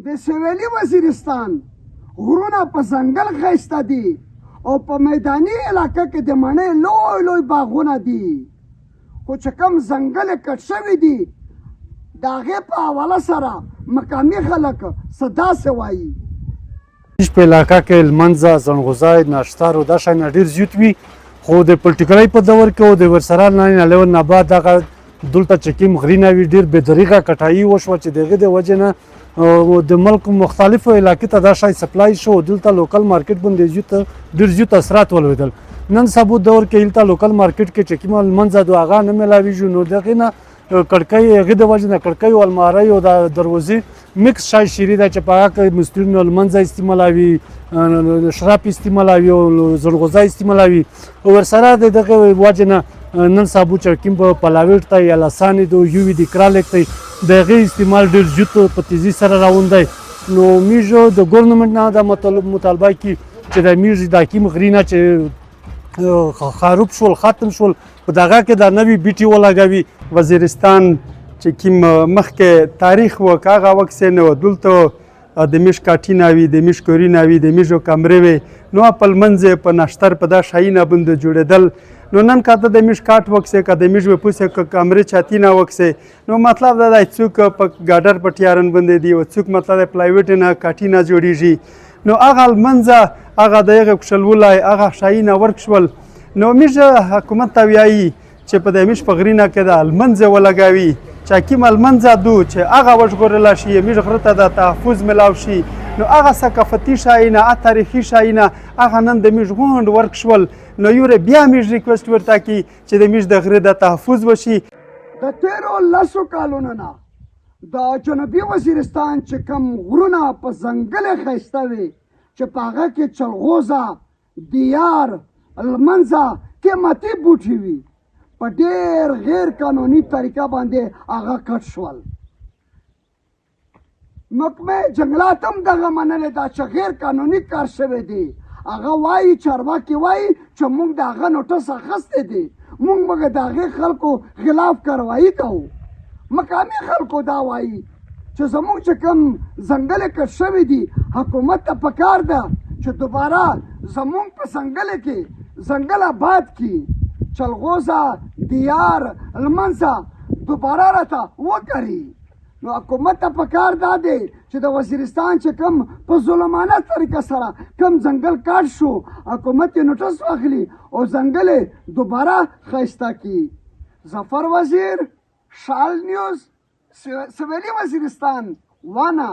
د سویلي وزیرستان غرونه په ځنګل ښایسته دي او په میداني علاقه کې د مڼې لوی لوی باغونه دي، خو چې کوم ځنګل کټ شوي دي د هغې په حواله سره مقامي خلک څه داسې وایي. په علاقه کې لمنځه، زڼغوزی، ناشتر او دا شیان ډېر زیات وي، خو د پولټیکلۍ په دور کې او د ورسره 9/11 نه بعد دغه دلته چې کوم غرینه وي ډېر بې دریغه کټایي وشوه چې د هغې د وجې نه د ملک مختلفو علاقې ته دا شی سپلای شو. دلته لوکل مارکیټ باندې ډېر زیات اثرات ولوېدل. نن سبا دور کې دلته لوکل مارکیټ کې چې کومه لمنځه دو هغه نه میلاویږي، نو د هغې نه کړکۍ، هغې د وجې نه کړکۍ او المارۍ او د دروازې مکس شی شیري ده چې په هغه کې مستري لمنځه استعمالوي، شراب استعمالوي او زړغوزه استعمالوي. او ورسره د دغه وجې نه نن سبا چې کوم په پلاویټ ته یا لسانې دو یو دي کرالک ته د هغې استعمال ډېر زیات په تیزي سره روان دی. نو میږ د ګورنمنټ نه دا مطالبه کی چې د میږ د کوم غرینه چې خراب شول، ختم شول، په دغه کې دا نوې بیټي ولګوي. وزیرستان چې کوم مخکې تاریخ و که هغه وخت سې نه و، دلته د میش کاټینه وي، د میش کورینه وي، د میشو کمرې وي، نو په لمنځ په نشتر په دا شیونه باندې جوړېدل. نو نن که ته د میش کاټ وکسې، که د میش وپوسې، که کمرې چاتینه وکسې، نو مطلب دا دی څوک په ګاډر په ټیارن باندې دی او څوک مطلب دی پلایوټ نه کاټینه جوړېږي. نو هغه لمنځه هغه د هغې کښلولی هغه شیونه ورک شول. نو میږ حکومت ته ویایي چې په د میش په غرینه کې د لمنځه ولګوي، چې کوم لمنځه دو چې هغه وژغورل شي، میږ غره ته د تحفظ ملاو شي. نو هغه ثقافتي شیونه، هغه تاریخي شیونه هغه نن د میږ غونډ ورک شول. نو یوره بیا میږ ریکویسټ ورته کړي چې د میږ د غره د تحفظ وشي. د تېرو لسو کالونو نه د جنوبي وزیرستان چې کوم غرونه په ځنګلې ښایسته وي، چې په هغه کې چلغوزه، دیار، لمنځه قیمتي بوټي وي، په ډېر غیر قانوني طریقه باندې هغه کټ شول. محکمه جنګلات هم دغه منلې ده چې غیر قانوني کار شوی دی. هغه وایي، چارواکي وایي چې موږ د هغه نوټس اخیستی دی، موږ به د هغې خلکو خلاف کاروایی کوو. مقامي خلکو دا وایي چې زموږ چې کوم ځنګلې کټ شوي دي، حکومت ته پکار ده چې دوباره زموږ په ځنګلې کې ځنګل آباد کړي، چلغوزه، دیار، لمنځه دوباره راته وکري. نو حکومت ته پکار دا دی چې د وزیرستان چې کوم په ظلمانه طریقه سره کوم ځنګل کاټ شو، حکومت یې نوټس واخلي او ځنګل یې دوباره ښایسته کړي. ظفر وزیر، شال نیوز، سویلي وزیرستان، وانا.